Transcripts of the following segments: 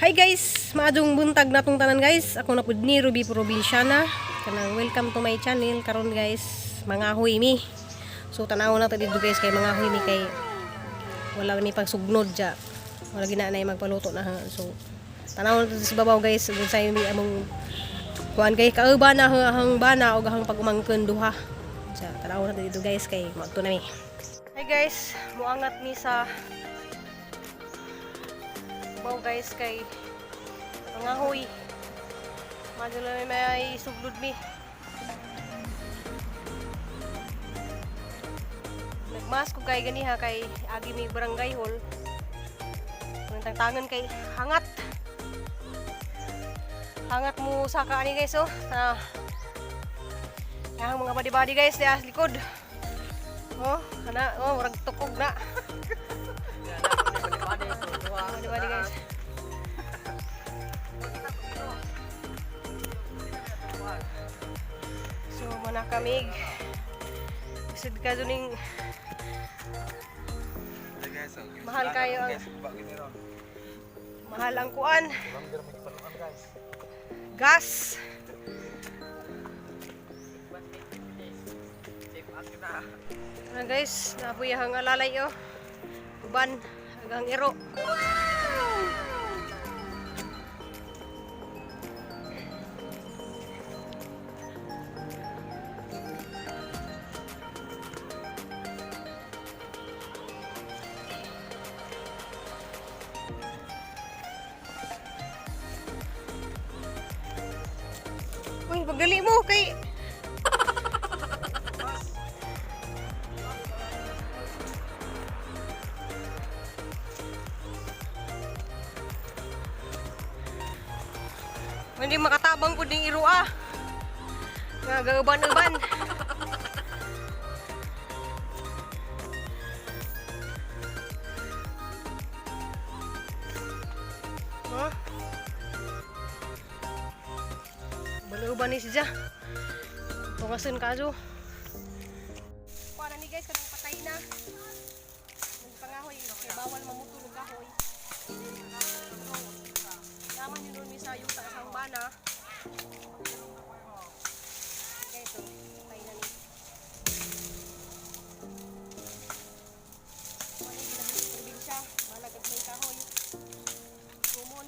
Hi guys, maadong buntag natong tanan, guys. Ako na pud ni Ruby Provinciana. Kanang welcome to my channel karon, guys. Mangahoy mi. So tanaw na ta dito, guys, kay mangahoy mi kay wala mi pagsugnod ja. Wala gina na magpaluto na ha. So tanaw na ta sa babaw, guys, ug sa mi among kuan kay kauban na hang bana og hang pag-umangkon duha. Sa tanaw na ta dito, guys, kay moadto na mi. Hi guys, muangat mi sa baw, guys, kay mangahoy. Madula may suglod mi. Nagmas ko kay ganiha kay agi mi barangay hall. Kung tangan kay hangat. Hangat mo sa kaani, guys, oh. Sa yang mga body-body, guys, diya sa likod. Oh, kana oh, murag tukog na. Body-body, guys. So, mana kamig. Isod ka ning mahal kayo ang mahal ang kuan. Gas. Ano guys, nabuy ang alalay oh. Uban, hanggang iro. Uy, pagdali mo kay hindi makatabang po ding iro ah. Nga gauban-uban. Huh? Uban-uban ni siya. Tungasan ka jo. Kuha ni, guys, kanang patay na. Nagpangahoy kay bawal mamutol og kahoy. Naman yun nun sa yuta sa bana. Guys, oh, patay na ni. Wala yung ginagawa sa probinsya. Malagad may kahoy. Gumon.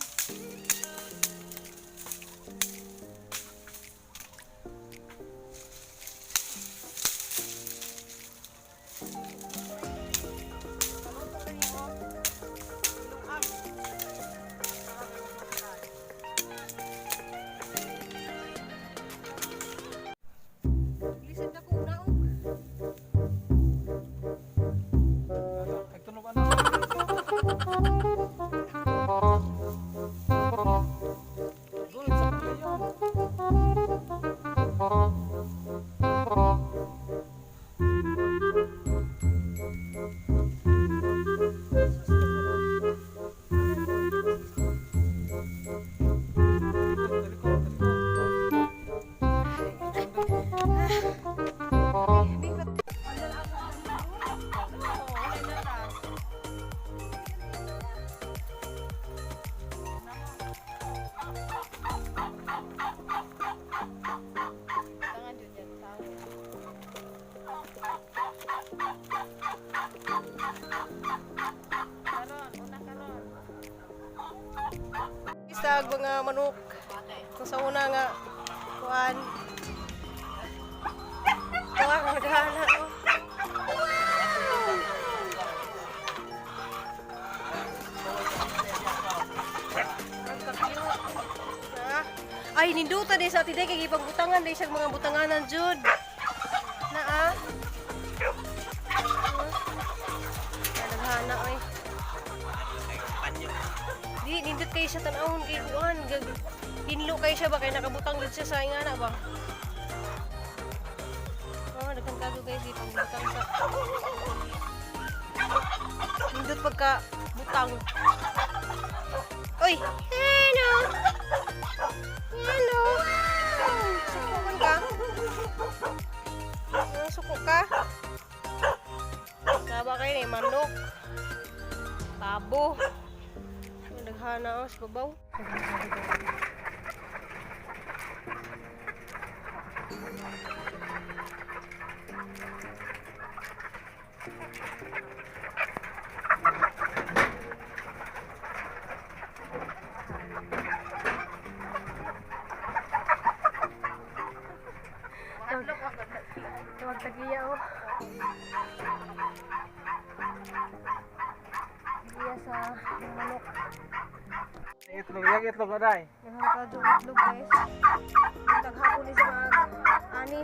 Paluto na niyo. Ilungag. Lisod na ko naog. Nagtunog ano? Gol, sa kayo. Talikod, talikod. Sa mga manok. Kung sa una nga kuan. Kuan naghala oh. Ang ka-cute. Ah. Ay, ninduta din sa ati kay gipagbutangan din siya mga butanganan jud. Na ah. Naghana oy. Di nindot kayo siya tan-awon kay kuan, hinlo kayo siya ba kay nakabutang gud siya sa ingana ba. Oh, daghan kago, guys, di pagbutang sa. Nindot pagka butang. Oy, hello. Hello. Suko man ka. Ah, suko ka. Saba kayo ni manok. Tabo. Ang daghana oh, sa babaw. Tawag tagiya oh. Tagiya sa manok. Itlog, yang itlog na day. Daghan ka do itlog, guys. Taghapon ni sa mga ani.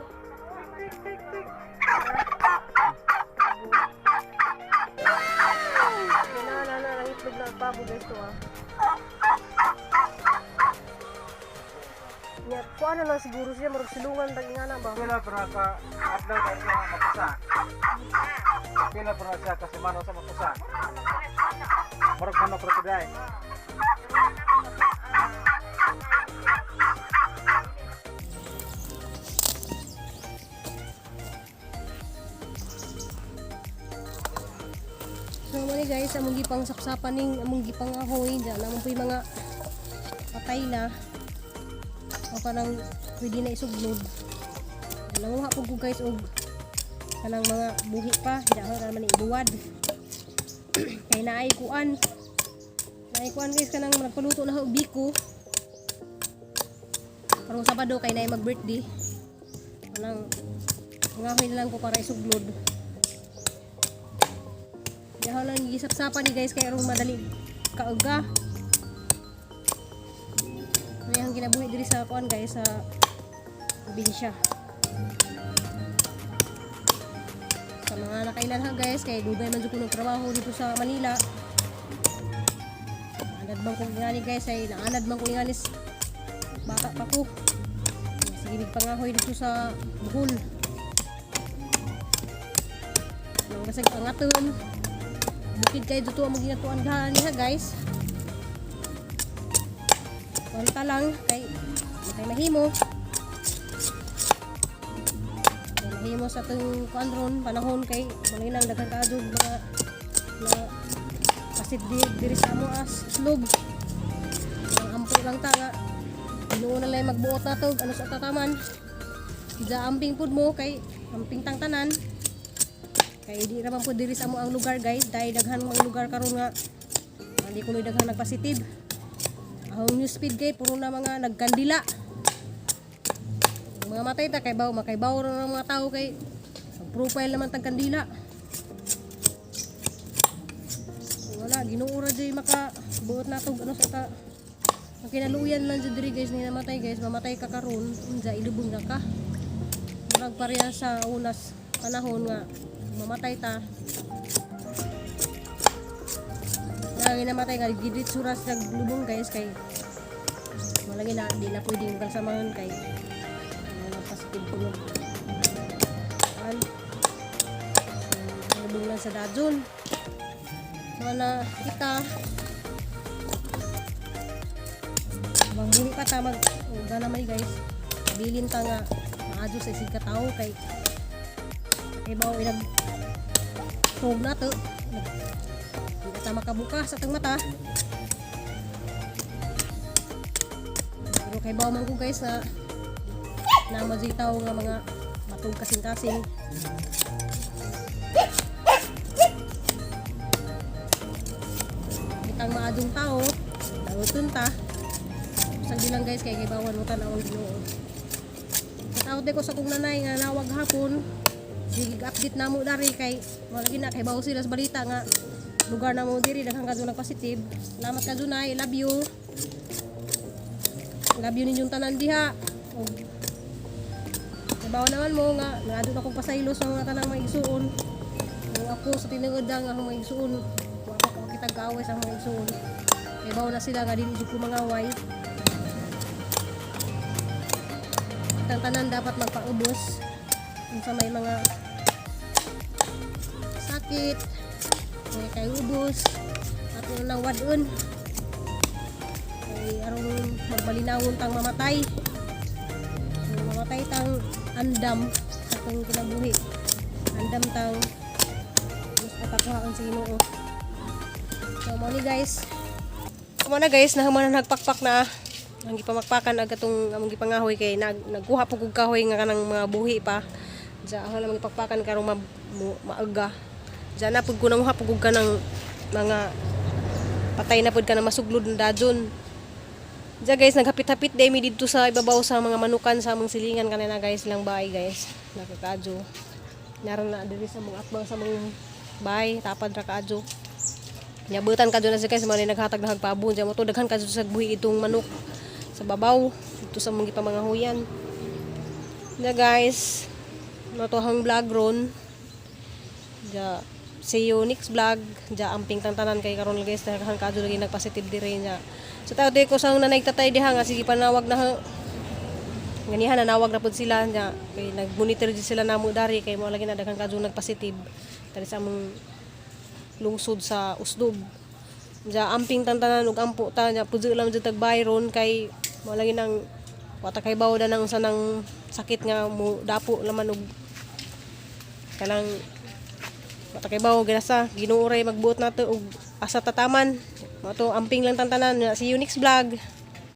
Na na na ang itlog na pabo, guys, to ah. Nya, kuan na lang siguro siya murag silungan tag ingana ba. Pila pa ka adlaw ka siya mapusa. Pila pa siya ka semana sa mapusa. Murag manok ra day. So mo ni guys, among gipang sapsapan ning among gipang ahoy diyan, among po yung mga patay na o kanang pwede na isuglod. Nanguha po ko, guys, og kanang mga buhi pa, di ako naman ibuwad. Kay naay kuan. Naay kuan, guys, kanang nagpaluto na og biko. Karong Sabado kay naay mag-birthday. Kanang ngahoy na lang ko para isuglod. Yaw lang gisapsapan ni guys kay aron madali kauga. May ang kinabuhi diri sa kuan, guys, sa probinsya. Sa mga nakailan ha, guys, kay dugay man jud ko nagtrabaho dito sa Manila. Anad man ko ngani, guys, ay naanad man ko ngani bata pa ko. Sige mig pangahoy dito sa Bohol. Nang basag angaton. Bukid kayo dito ang ginatuan niya, guys. Kwanta lang kay kay mahimo. Kay mahimo sa atong kuan ron panahon kay malay nang daghan kaadto mga na pasit di diri sa amo as slob. Ang ampo lang ta nga Ginoo na lang magbuot na to ano sa tataman. Diya amping pud mo kay amping tang tanan. Kay di raman po diri sa amo ang lugar, guys, dahil daghan mga lugar karon nga hindi ko daghan nagpositive. Ang newsfeed kay puro na mga nagkandila. Ang mga matay ta kay baw makaybaw ra ng mga tao kay ang profile naman tag kandila. Wala, Ginoo ra jay maka buot na tog ano sa ta. Ang kinaluyan lang jud diri, guys, ni namatay, guys, mamatay ka karon, unja ilubong na ka. Murag pareha sa unas panahon nga mamatay ta. Lagi namatay nga gidit suras naglubong, guys, kay malagi na di na pwedeng kalsamahan kay ano, positive ko nun. An lubong lang sa dajon. Mana kita habang buhi pa ta mag uga naman, guys. Bilin ta nga maadyo sa isig ka tawo kay kay bawo ilag tug na to. Di na ta makabuka sa atong mata. Pero kay bawo man ko, guys, na namo jud tawo nga mga matug kasing-kasing. Kitang maadjong tao, dawoton ta. Usag di lang, guys, kay kay bawan mo tan-awon Ginoo. Shout out ko sa kong nanay nga nawag hapon. Sige, update namo dari kay wala gina kay bawo sila sa balita nga lugar namo diri daghan kadto nag positive. Salamat ka Junay, love you. Love you ninyong tanan diha. Og Kabaw naman mo nga naadto na kong pasaylo sa mga tanang mga igsuon. Kung ako sa tinuod nga akong mga igsuon, wa pa ko kitag kaaway sa mga igsuon. Kay bawo na sila nga dili jud ko mangaway. Ang tanan dapat magpaubos unsa may mga sakit, may kay ubos at nang wadon kay aron magbalinawon tang mamatay. So, mamatay tang andam sa atong kinabuhi, andam tang mas patakuhaon sa Ginoo. So mao ni, guys. Amo na guys, nahuman na nagpakpak na ang gipamakpakan ag atong among gipangahoy kay nagkuha po kog kahoy nga kanang mga buhi pa. Diya ako lang gipakpakan karong maaga. Diya na pud ko nanguha pud kog kanang mga patay na pud ka na masuglod na dajon. Diya guys, naghapit-hapit day mi didto sa ibabaw sa mga manukan sa among silingan kanina guys, lang bahay guys. Nakakadyo. Naran na diri sa mga atbang sa mga bahay, tapad ra kaadyo. Nyabutan ka na siya guys, mga naghatag na hagpabon. Diya mo to, daghan ka sa buhi itong manok sa babaw. Dito sa mga gipamangahuyan. Diya guys, natuhang vlog ron. Diya, see you next vlog. Diya, amping tantanan kay karon guys, daghan ka lagi nagpositive diri niya. So tao ko sa nanay tatay diha nga sige panawag na ganihan nanawag na pud sila nya kay nagmonitor jud sila namo dari kay mo lagi na daghan ka nagpositive diri sa among lungsod sa Usdub. Diya amping tantanan ug ampo ta nya pudyo lang jud tag bayron kay mo lagi nang wata kay bawo na nang usa nang sakit nga mo dapo laman og kanang wata kay bawo ginasa Ginoo ray magbuot nato og asa tataman mo to. Amping lang tantanan. See you next vlog.